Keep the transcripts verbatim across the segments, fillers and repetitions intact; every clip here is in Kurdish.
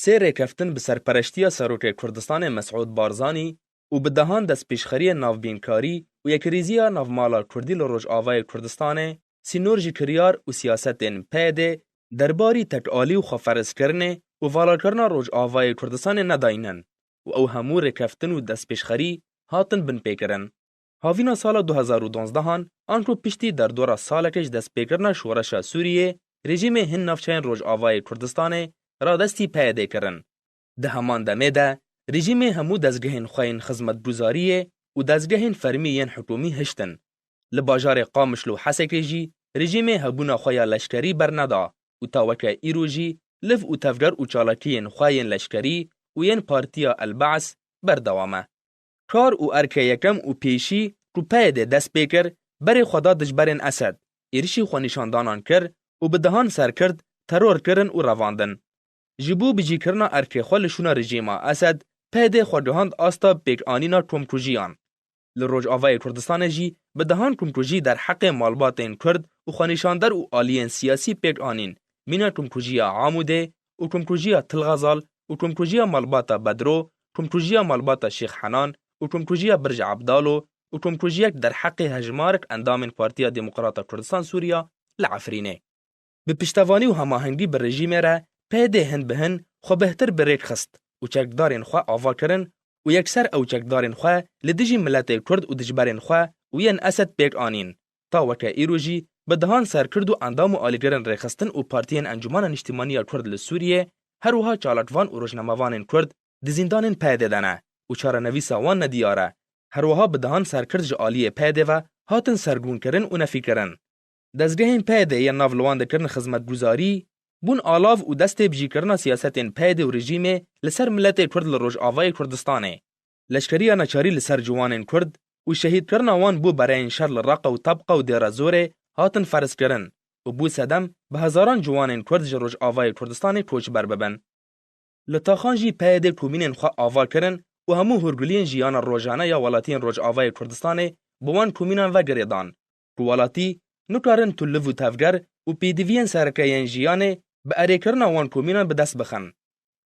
Sê rêkeftin bi serpereştiya Serokê Kurdistanê Mesûd Barzanî û bi dehan destpêşxeriyên navbînkarî û yekrêziya navmala Kurdî li Rojavayê Kurdistanê, sînor ji kiryar û siyasetên P Y D derbarî tekalî û xweferzkirinê û valakirina Rojavayê Kurdistanê nedayînin û ew hemû rêkeftin û destpêşxerî hatin binpêkirin. Havîna sala du hezar û donzdehan, anku piştî derdora salekê ji destpêkirina şoreşa Sûriyê, rejîmê hin navçeyên Rojavayê Kurdistanê radestî P Y D kirin. Di heman demê de, rejîmê hemû dezgehên xwe yên xizmetguzariyê û dezgehên fermî yên hikûmî hiştin. Li bajarê Qamişlo û Hesekê jî rejîmê hebûna xwe ya leşkerî berneda û ta weke îro jî liv û tevger û çalakiyên xwe yên leşkerî û yên Partiya El Ba's berdewam e. Kar û erkê yekem û pêşî ku P Y D dest pê kir, berê xwe da dijberên Esed, êrişî xwenîşandanan kir û bi dehan serkird teror kirin û revandin. Ji bo bicîkirina erkê xwe li şûna rejîma Esed, P Y D xwe gihand asta pêkanîna komkujiyan. Li Rojavayê Kurdistanê jî bi dehan komkujî derheqê malbatên Kurd û xwenîşander û aliyên siyasî pêk anîn, mîna komkujiya Amûdê û komkujiya Til Xezal û komkujiya malbata Bedro, komkujiya malbata Şêx Henan û komkujiya Birc Ebdalo û komkujiyek derheqê hejmarek endamên Partiya Demokrata Kurdistan Sûriya li Efrînê. Bi piştevanî û hemahengî bi rejîmê re P Y D hin bi hin xwe bêhtir bi rêk xist û çekdarên xwe ava kirin û yekser ew çekdarên xwe li dijî miletê Kurd û dijberên xwe û yên Esed pêk anîn. Ta weke îro jî bi dehan serkird û endam û alîgirên rêxistin û partiyên Encûmena Niştimanî ya Kurd li Sûriyê, her wiha çalakvan û rojnamevanên Kurd di zîndanên P Y D de ne û çarenivîsa wan nediyar e. Her wiha bi dehan serkird ji aliyê P Y D ve hatin sergûnkirin û nefîkirin. Dezgehên P Y D yên nav li wan dikirin xizmetguzarî, bûn alav û destê bicîkirina siyasetên P Y D û rejîmê li ser miletê Kurd li Rojavayê Kurdistanê. Leşkeriya neçarî li ser ciwanên Kurd û şehîdkirina wan bo bereyên şer li Reqa û Tebqa û Dêra Zorê hatin ferzkirin û bû sedem bi hezaran ciwanên Kurd ji Rojavayê Kurdistanê koçber bibin. Li Taxan jî P Y D komînên xwe ava kirin û hemû hûrguliyên jiyana rojane ya welatiyên Rojavayê Kurdistanê bi wan komînan ve girêdan ku welatî nikarin tu liv û tevger û pêdiviyên sereke yên jiyanê bi erêkirina wan komînan bi dest bixin.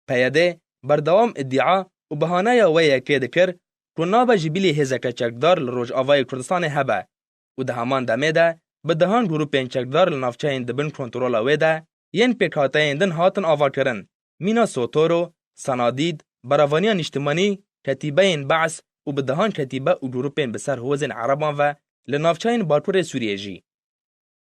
P Y D berdewam îdia û bihaneya wê yekê dikir ku nabe ji bilî hêzeke çekdar li Rojavayê Kurdistanê hebe û di heman demê de bi dehan grûpên çekdar li navçeyên di bin kontrola wê de yên pêkhateyên din hatin avakirin, mîna Sotoro, Sanadîd, Berevaniya Nîştimanî, Ketîbeyên Be's û bi dehan ketîbe û grûpên bi ser hozên Ereban ve li navçeyên Bakurê Sûriyê jî.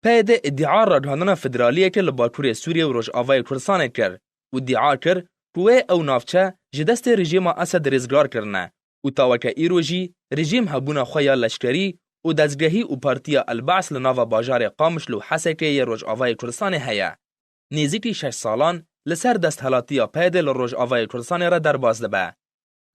P Y D îdia ragihandina federaliyeke li Bakurê Sûriyê û Rojavayê Kurdistanê kir û îdia kir ku wê ew navçe ji destê rejîma Esed rêzgar kirine û ta weke îro jî rejîm hebûna xwe ya leşkerî û dezgehî û partiya El Ba's li nava bajarê Qamişlo û Hesekê yê Rojavayê Kurdistanê heye. Nêzîkî şeş salan li ser desthilatiya P Y D li Rojavayê Kurdistanê re derbas dibe.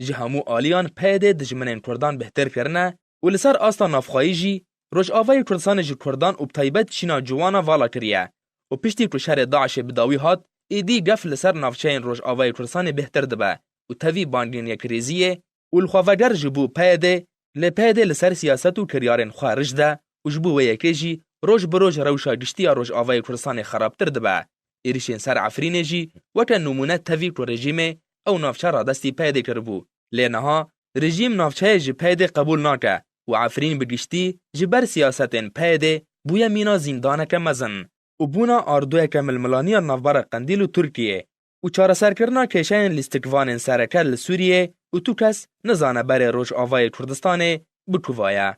Ji hemû aliyan P Y D dijminên Kurdan bêhtir kirine û li ser asta navxweyî jî Rojavayê Kurdistanê ji Kurdan û bi taybet çîna ciwana vala kiriye û piştî ku şerê DAIŞê bi dawî hat, êdî gef li ser navçeyên Rojavayê Kurdistanê bêhtir dibe û tevî bangên yekrêziyê û li xwe veger ji bo P Y D, lê P Y D li ser siyaset û kiryarên xwe rijd e û ji bo wê yekê jî roj bi roj rewşa giştî ya Rojavayê Kurdistanê xerabtir dibe. Êrişên ser Efrînê jî weke nimûne tevî ku rejîmê ew navçe radestî P Y D kiribû. Lê niha rejîm navçeyê ji P Y D qebûl nake û Efrîn bi giştî ji ber siyasetên P Y D bûye mîna zîndaneke mezin û bûna ardoyeke milmilaniya navbera Qendîl û Tirkiyê û çareserkirina kêşeyên lîstikvanên sereke li Sûriyê û tu kes nizane berê Rojavayê Kurdistanê bi ku va ye.